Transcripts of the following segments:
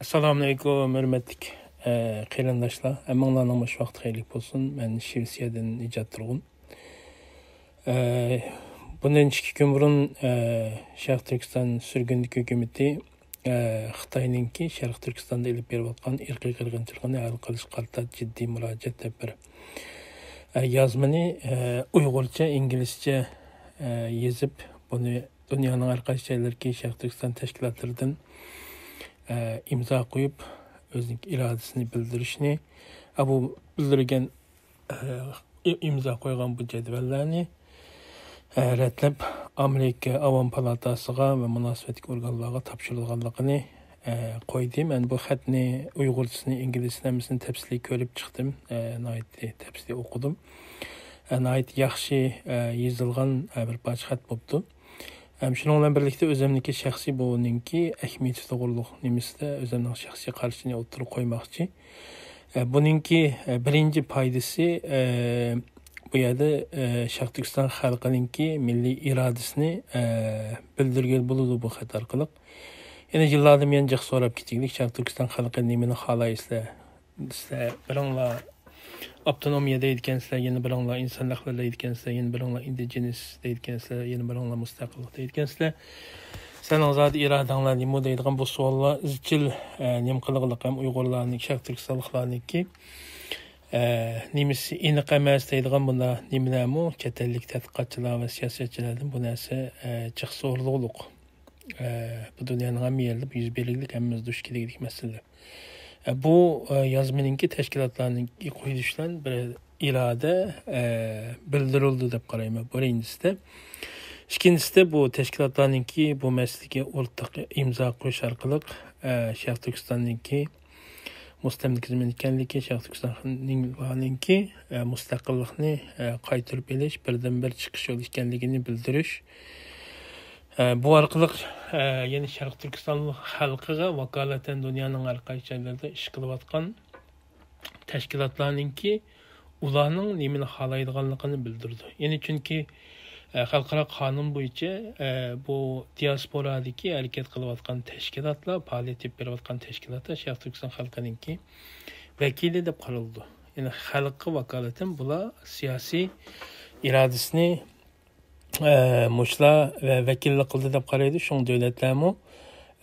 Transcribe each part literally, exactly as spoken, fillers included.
ئەسسالامۇئەلەيكۇم، ھۆرمەتلىك، ئە، قېرىنداشلار. ھەممىڭلارنىڭ مۇشۇ ۋاقتى خەيرلىك بولسۇن. مەن شىۋېتسىيەدىن ئىجاد تۇرغۇن. ئە، بۇندىن ئىككى كۈن بۇرۇن، ئە، شەرقىي تۈركىستان سۈرگۈندىكى ھۆكۈمىتى، ئە، خىتاينىڭكى شەرقىي تۈركىستاندا ئېلىپ بېرىۋاتقان ئىرقىي قىرغىنچىلىقىنى ھەل قىلىشقا قارىتا جىددىي مۇراجىئەت دەپ بىر، ئە، يازمىنى، ئە، ئۇيغۇرچە، ئىنگلىزچە، ئە، يېزىپ، بۇنى دۇنيانىڭ ھەر قايسى جايلىرىدىكى شەرقىي تۈركىستان تەشكىلاتلىرىدىن، ئە، ئىمزا قويۇپ، ئۆزىنىڭ ئىرادىسىنى بىلدۈرۈشنى، ئە، بۇ بىلدۈرگەن، ئە، ئى-، ئىمزا قويغان بۇ جەدۋەللەرنى، ئە، رەتلەپ، ئامېرىكا ئاۋام پالاتاسىغا ۋە مۇناسىۋەتلىك ئورگانلارغا تاپشۇرۇلغانلىقىنى، ئە، قويدى. مەن بۇ خەتنى ئۇيغۇرچىسىنى، ئىنگلىزچىسىنى ھەممىسىنى تەپسىلىي كۆرۈپ چىقتىم. ئە، ناھايىتى تەپسىلىي ئوقۇدۇم. ئە، ناھايىتى ياخشى، ئە، يېزىلغان، ئە، بىر پارچە خەت بوپتۇ. ھەم شۇنىڭ بىلەن بىرلىكتە ئۆزۈمنىڭكى شەخسىي بۇنىڭكى ئەھمىيىتى توغرۇلۇق نېمىسىدە، ئۆزۈمنىڭ شەخسىي قارىشىنى ئوتتۇرىغا قويماقچى. ئە، بۇنىڭكى، ئە، بىرىنچى پايدىسى، ئە، بۇ يەردە، ئە، شەرقىي تۈركىستان خەلقىنىڭكى مىللىي ئىرادىسىنى، ئە، بىلدۈرگىلى بولىدۇ بۇ خەت ئارقىلىق. يەنە يىللاردىن بۇيان جىق سوراپ كېتىگلىك، شەرقىي تۈركىستان خەلقى نېمىنى خالايسىلەر؟ سىلەر بىرىڭلار ئاپتونومىيە دەيدىكەنسىلەر، يەنە بىرىڭلار ئىنسانلىقلار دەيدىكەنسىلەر، يەنە بىرىڭلار ئىندىجېنىس دەيدىكەنسىلەر، يەنە بىرىڭلار مۇستەقىللىق دەيدىكەنسىلەر. سەننىڭ زادى ئىرادەڭلار نېمە دەيدىغان بۇ سوئاللار ئىزچىل، ئە، نېمە قىلغۇلۇق ھەم ئۇيغۇرلارنىڭ، شەرقىي تۈركىستانلىقلارنىڭكى، ئە، نېمىسى ئېنىق ئەمەس دەيدىغان بۇنداق نېمىلەرمۇ چەت ئەللىك تەتقىقاتچىلار ۋە سىياسەتچىلەردىن بۇ نەرسە، ئە، جىق سورىلغۇلۇق. ئە، بۇ دۇنيانىڭ ھەممە يېرىدە بۇ يۈز بېرىگلىك، ھەممىمىز دۇچ كېلىگلىك مەسىلىلەر. ئە، بۇ، ئە، يازمىنىڭكى تەشكىلاتلارنىڭكى قويۇلۇشى بىلەن بىر ئىرادە، ئە، بىلدۈرۈلدى دەپ قارايمەن، بىرىنچىسىدە. ئىككىنچىسىدە، بۇ تەشكىلاتلارنىڭكى بۇ مەسىلىگە ئورتاق ئىمزا قويۇش ئارقىلىق، ئە، شەرقىي تۈركىستاننىڭكى مۇستەملىكە زېمىن ئىكەنلىكى، شەرقىي تۈركىستاننىڭكى، ئە، مۇستەقىللىقنى، ئە، قايتۇرۇپ ئېلىش بىردىنبىر چىقىش يولى ئىكەنلىكىنى بىلدۈرۈش. ئە، بۇ ئارقىلىق، ئە، يەنى شەرقىي تۈركىستان خەلقىگە ۋاكالىتەن دۇنيانىڭ ھەر قايسى جايلىرىدا ئىش قىلىۋاتقان تەشكىلاتلارنىڭكى ئۇلارنىڭ نېمىنى خالايدىغانلىقىنى بىلدۈرىدۇ. يەنى چۈنكى، ئە، خەلقئارا قانۇن بويىچە، ئە، بۇ دىياسپورادىكى ھەرىكەت قىلىۋاتقان تەشكىلاتلار، پائالىيەت ئېلىپ بېرىۋاتقان تەشكىلاتلار شەرقىي تۈركىستان خەلقىنىڭكى ۋەكىلى دەپ قارىلىدۇ. يەنى خەلققە ۋاكالىتەن بۇلار سىياسىي ئىرادىسىنى، ئە، مۇشۇلار ۋە ۋەكىللىك قىلدى دەپ قارايدۇ. شۇڭا دۆلەتلەرمۇ،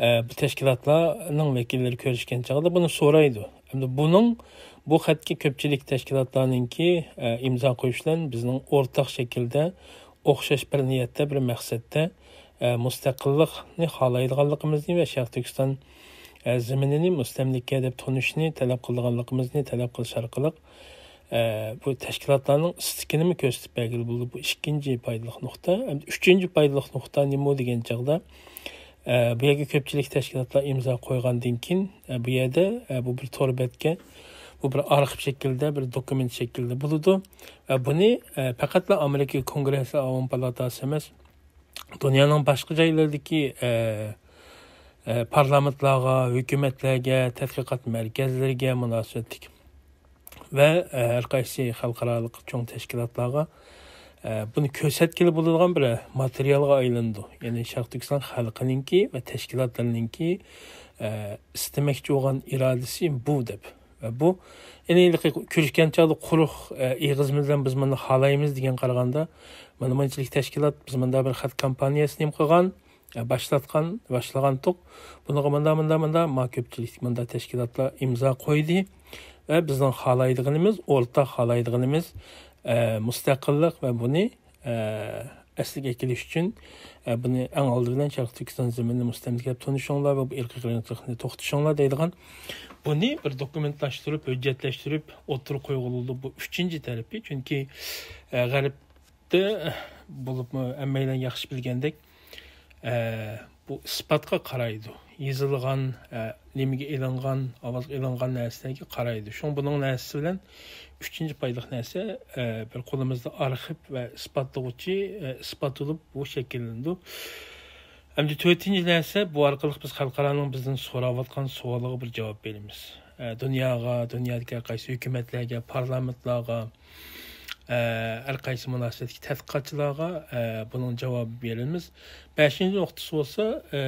ئە، بۇ تەشكىلاتلارنىڭ ۋەكىللىرى كۆرۈشكەن چاغدا بۇنى سورايدۇ. ئەمدى بۇنىڭ، بۇ خەتكە كۆپچىلىك تەشكىلاتلارنىڭكى، ئە، ئىمزا قويۇش بىلەن بىزنىڭ ئورتاق شەكىلدە، ئوخشاش بىر نىيەتتە، بىر مەقسەتتە، ئە، مۇستەقىللىقنى خالايدىغانلىقىمىزنى ۋە شەرقىي تۈركىستان، ئە، زېمىنىنى مۇستەملىكە دەپ تونۇشنى تەلەپ قىلىدىغانلىقىمىزنى تەلەپ قىلىش ئارقىلىق، ئە، بۇ تەشكىلاتلارنىڭ ئىستىكىنىمۇ كۆرسىتىپ بەرگىلى بولىدۇ. بۇ ئىككىنچى پايدىلىق نۇقتا. ئەمدى ئۈچىنچى پايدىلىق نۇقتا نېمە دېگەن چاغدا، ئە، بۇ يەرگە كۆپچىلىك تەشكىلاتلار ئىمزا قويغاندىن كېيىن، ئە، بۇ يەردە، ئە، بۇ بىر تور بەتكە، بۇ بىر ئارخىپ شەكلىدە، بىر دوكۇمېنت شەكلىدە بولىدۇ. ئە، بۇنى، ئە، پەقەتلا ئامېرىكا كونگرېسسى ئاۋام پالاتاسى ئەمەس، دۇنيانىڭ باشقا جايلىرىدىكى، ئە، ئە، پارلامېنتلارغا، ھۆكۈمەتلەرگە، تەتقىقات مەركەزلىرىگە مۇناسىۋەتلىك ۋە، ئە، ھەر قايسى خەلقئارالىق چوڭ تەشكىلاتلارغا، ئە، بۇنى كۆرسەتكىلى بولىدىغان بىر ماتېرىيالغا ئايلىنىدۇ. يەنى شەرقىي تۈركىستان خەلقىنىڭكى ۋە تەشكىلاتلىرىنىڭكى، ئە، ئىستىمەكچى بولغان ئىرادىسى بۇ دەپ. ۋە بۇ، يەنى ھېلىقى كۆرۈشكەن چاغدا قۇرۇق، ئە، ئېغىز بىلەن بىز مۇنى خالايمىز دېگەن قارىغاندا، مانا مۇنچىلىك تەشكىلات بىز مۇنداق بىر خەت كامپانىيەسىنى نېمە قىلغان، ئە، باشلاتقان، باشلىغانتۇق. بۇنىڭغا مۇنداق، مۇنداق، مۇنداق، ما كۆپچىلىك مۇنداق تەشكىلاتلار ئىمزا قويدى. ۋە بىزنىڭ خالايدىغىنىمىز، ئورتاق خالايدىغىنىمىز، ئە، مۇستەقىللىق ۋە بۇنى، ئە، ئەسلىگە ئەكېلىش ئۈچۈن، ئە، بۇنى ئەڭ ئالدى بىلەن شەرقىي تۈركىستان زېمىنىنى مۇستەملىكە دەپ تونۇشۇڭلار ۋە بۇ ئىرقىي قىرغىنچىلىقنى توختىتىشىڭلار دەيدىغان، بۇنى بىر دوكۇمېنتلاشتۇرۇپ، ھۆججەتلەشتۈرۈپ ئوتتۇرىغا قويغىلى بولىدۇ. بۇ ئۈچىنچى تەرىپى. چۈنكى، ئە، غەربتە بولۇپمۇ ھەممەيلەن ياخشى بىلگەندەك، ئە، بۇ ئىسپاتقا قارايدۇ. يېزىلغان، ئە، نېمىگە ئېلىنغان، ئاۋازغا ئېلىنغان نەرسىلەرگە قارايدۇ. شۇڭا بۇنىڭ نەرسىسى بىلەن ئۈچىنچى پايدىلىق نەرسە، ئە، بىر قولىمىزدا ئارخىپ ۋە ئىسپاتلىغۇچى، ئە، ئىسپات بولۇپ بۇ شەكىللىنىدۇ. ئەمدى تۆتىنچى نەرسە، بۇ ئارقىلىق بىز خەلقئارانىڭ بىزدىن سوراۋاتقان سوئالىغا بىر جاۋاب بېرىمىز. ئە، دۇنياغا، دۇنيادىكى ھەر قايسى ھۆكۈمەتلەرگە، پارلامېنتلارغا، ئە، ھەر قايسى مۇناسىۋەتتىكى تەتقىقاتچىلارغا، ئە، بۇنىڭ جاۋابى بېرىلىمىز. بەشىنچى نۇقتىسى بولسا، ئە،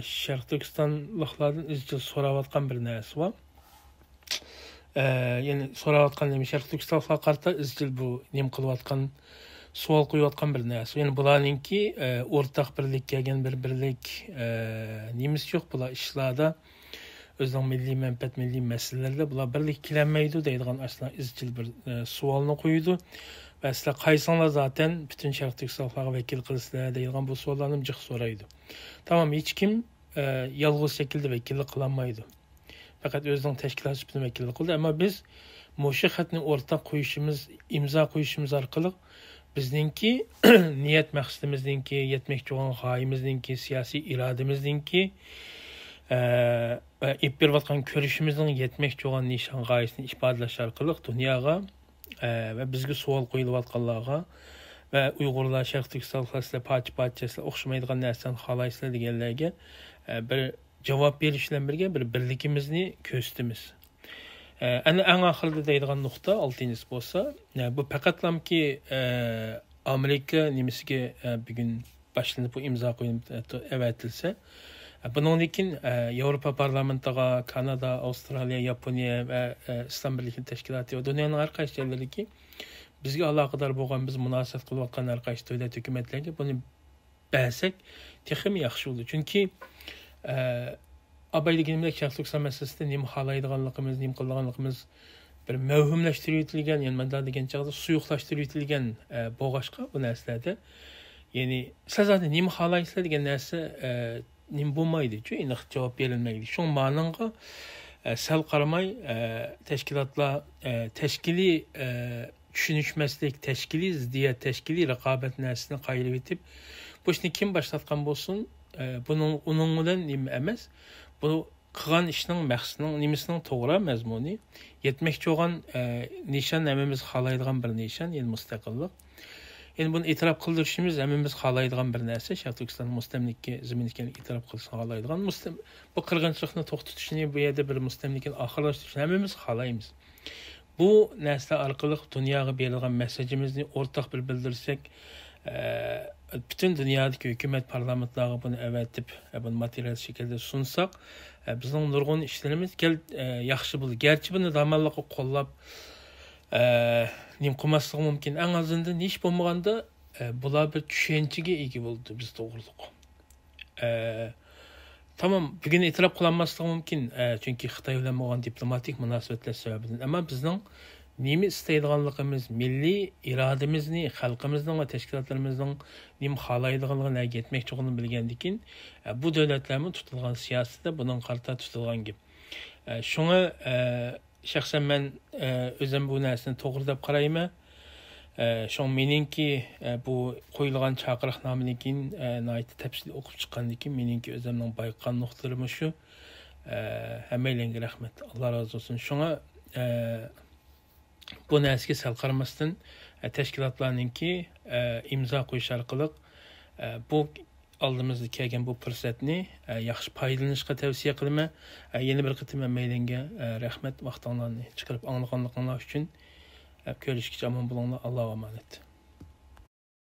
شەرقىي تۈركىستانلىقلاردىن ئىزچىل سوراۋاتقان بىر نەرسە بار. ئە، يەنى سوراۋاتقان نېمە، شەرقىي تۈركىستانلىقلارغا قارىتا ئىزچىل بۇ نېمە قىلىۋاتقان، سوئال قويۇۋاتقان بىر نەرسە. يەنى بۇلارنىڭكى، ئە، ئورتاق بىرلىككە كەلگەن بىر بىرلىك، ئە، نېمىسى يوق بۇلار ئىشلاردا. ئۆزىنىڭ مىللىي مەنپەئەت، مىللىي مەسىلىلەردە بۇلار بىرلىككە كېلەلمەيدۇ دەيدىغان ئاشۇنداق ئىزچىل بىر، ئە، سوئالنى قويىدۇ. ۋە سىلەر قايسىڭلار زاتەن پۈتۈن شەرقىي تۈركىستانلىقلارغا ۋەكىل قىلىسىلەر دەيدىغان بۇ سوئاللارنى جىق سورايدۇ. تامام، ھېچكىم، ئە، يالغۇز شەكىلدە ۋەكىللىك قىلالمايدۇ. پەقەت ئۆزىنىڭ تەشكىلات سۈپىتىدە ۋەكىللىك قىلدى. ئەمما بىز مۇشۇ خەتنى ئورتاق قويۇشىمىز، ئىمزا قويۇشىمىز ئارقىلىق بىزنىڭكى نىيەت مەقسىتىمىزنىڭكى، يەتمەكچى بولغان غايىمىزنىڭكى، سىياسىي ئىرادىمىزنىڭكى، ئە، ئېلىپ بېرىۋاتقان كۈرىشىمىزنىڭ يەتمەكچى بولغان نىشان غايىسىنى ئىپادىلەش ئارقىلىق دۇنياغا، ئە، ۋە بىزگە سوئال قويۇلۇۋاتقانلارغا ۋە ئۇيغۇرلار، شەرقىي تۈركىستانلىقلار سىلەر پارچە-پارچە، سىلەر ئوخشىمايدىغان نەرسىلەرنى خالايسىلەر دېگەنلەرگە، ئە، بىر جاۋاب بېرىش بىلەن بىرگە بىر بىرلىكىمىزنى كۆرسىتىمىز. ئە، ئەنە ئەڭ ئاخىرىدا دەيدىغان نۇقتا، ئالتىنچىسى بولسا، ئە، بۇ پەقەتلامكى، ئە، ئامېرىكا نېمىسىگە، ئە، بۈگۈن باشلىنىپ، بۇ ئىمزا قويۇلۇپ، ئە، ئەۋەتىلسە، ئە، بۇنىڭدىن كېيىن، ئە، ياۋروپا پارلامېنتىغا، كانادا، ئاۋسترالىيە، ياپونىيە ۋە، ئە، ئىسلام بىرلىكى تەشكىلاتى ۋە دۇنيانىڭ ھەر قايسى جايلىرىدىكى بىزگە ئالاقىدار بولغان، بىز مۇناسىۋەت قىلىۋاتقان ھەر قايسى دۆلەت ھۆكۈمەتلەرگە بۇنى بەرسەك تېخىمۇ ياخشى بولىدۇ. چۈنكى، ئە، ئاباي دېگىنىمدەك شەرقىي تۈركىستان مەسىلىسىدە نېمە خالايدىغانلىقىمىز، نېمە قىلىدىغانلىقىمىز بىر مەۋھۇملاشتۇرۇۋېتىلگەن، يەنى مەندە دېگەن چاغدا سۇيۇقلاشتۇرۇۋېتىلگەن، ئە، بولغاچقا بۇ نەرسىلەردە، يەنى سىلەر زادى نېمە خالايسىلەر دېگەن نەرسە، ئە، نېمە بولمايدۇ، ئېنىق جاۋاب بېرىلمەيدۇ. شۇڭا مانىڭغا، ئە، سەل قارىماي، ئە، تەشكىلاتلار، ئە، تەشكىلىي، ئە، چۈشىنىشمەسلىك، تەشكىلىي زىددىيەت، تەشكىلىي رىقابەت نەرسىسىنى قايرىۋېتىپ، بۇ ئىشنى كىم باشلاتقان بولسۇن، ئە، بۇنىڭ، ئۇنىڭ بىلەن نېمە ئەمەس، بۇ قىلغان ئىشنىڭ مەقسىتىنىڭ، نېمىسىنىڭ توغرا مەزمۇنى، يەتمەكچى بولغان، ئە، نىشان ھەممىمىز خالايدىغان بىر نىشان، يەنى مۇستەقىللىق. يەنى بۇنى ئېتىراپ قىلدۇرۇشىمىز ھەممىمىز خالايدىغان بىر نەرسە، شەرقىي تۈركىستان مۇستەملىكە زېمىن ئىكەنلىكىنى ئېتىراپ قىلىشنى خالايدىغان، مۇستەم-، بۇ قىرغىنچىلىقنى توختىتىشنى، بۇ يەردە بىر مۇستەملىكىنى ئاخىرلاشتۇرۇشنى ھەممىمىز خالايمىز. بۇ نەرسىلەر ئارقىلىق دۇنياغا بېرىدىغان مەسسىجىمىزنى ئورتاق بىر بىلدۈرسەك، ئە، پۈتۈن دۇنيادىكى ھۆكۈمەت، پارلامېنتلارغا بۇنى ئەۋەتىپ، ئە، بۇنى ماتېرىيال شەكلىدە سۇنساق، ئە، بىزنىڭ نۇرغۇن ئىشلىرىمىز گەل-، ئە، ياخشى بولىدۇ. گەرچە بۇنى داماللىققا قوللاپ، ئە، نېمە قىلماسلىقى مۇمكىن. ئەڭ ئازىندىن ھېچ بولمىغاندا، ئە، بۇلار بىر چۈشەنچىگە ئىگە بولىدۇ بىز توغرۇلۇق. ئە، تامام، بۈگۈن ئېتىراپ قىلالماسلىقى مۇمكىن. ئە، چۈنكى خىتاي بىلەن بولغان دىپلوماتىك مۇناسىۋەتلەر سەۋەبىدىن. ئەمما بىزنىڭ نېمە ئىستەيدىغانلىقىمىز، مىللىي ئىرادىمىزنى، خەلقىمىزنىڭ ۋە تەشكىلاتلىرىمىزنىڭ نېمە خالايدىغانلىقىنى، نەگە يەتمەكچىلىكىنى بىلگەندىن كېيىن، ئە، بۇ دۆلەتلەرمۇ تۇتۇلغان سىياسىتىدە بۇنىڭغا قارىتا تۇتۇلغان گەپ. ئە، شۇڭا، ئە، شەخسەن مەن، ئە، ئۆزۈم بۇ نەرسىنى توغرا دەپ قارايمەن. ئە، شۇڭا مېنىڭكى، ئە، بۇ قويۇلغان چاقىرىقنامىدىن كېيىن، ئە، ناھايىتى تەپسىلىي ئوقۇپ چىققاندىن كېيىن، مېنىڭكى ئۆزۈمنىڭ بايقىغان نۇقتىلىرى مۇشۇ. ئە، ھەممەيلەنگە رەھمەت. ئاللا رازى بولسۇن. شۇڭا، ئە، بۇ نەرسىگە سەل قارىماستىن، ئە، تەشكىلاتلارنىڭكى، ئە، ئىمزا قويۇش ئارقىلىق، ئە، بۇ ئالدىمىزدا كەلگەن بۇ پۇرسەتنى، ئە، ياخشى پايدىلىنىشقا تەۋسىيە قىلىمەن. ئە، يەنە بىر قېتىم ھەممەيلەنگە، ئە، رەھمەت، ۋاقتىڭلارنى چىقىرىپ ئاڭلىغانلىقىڭلار ئۈچۈن. ئە، كۆرۈشكىچە ئامان بولۇڭلار، ئاللاغا ئامانەت.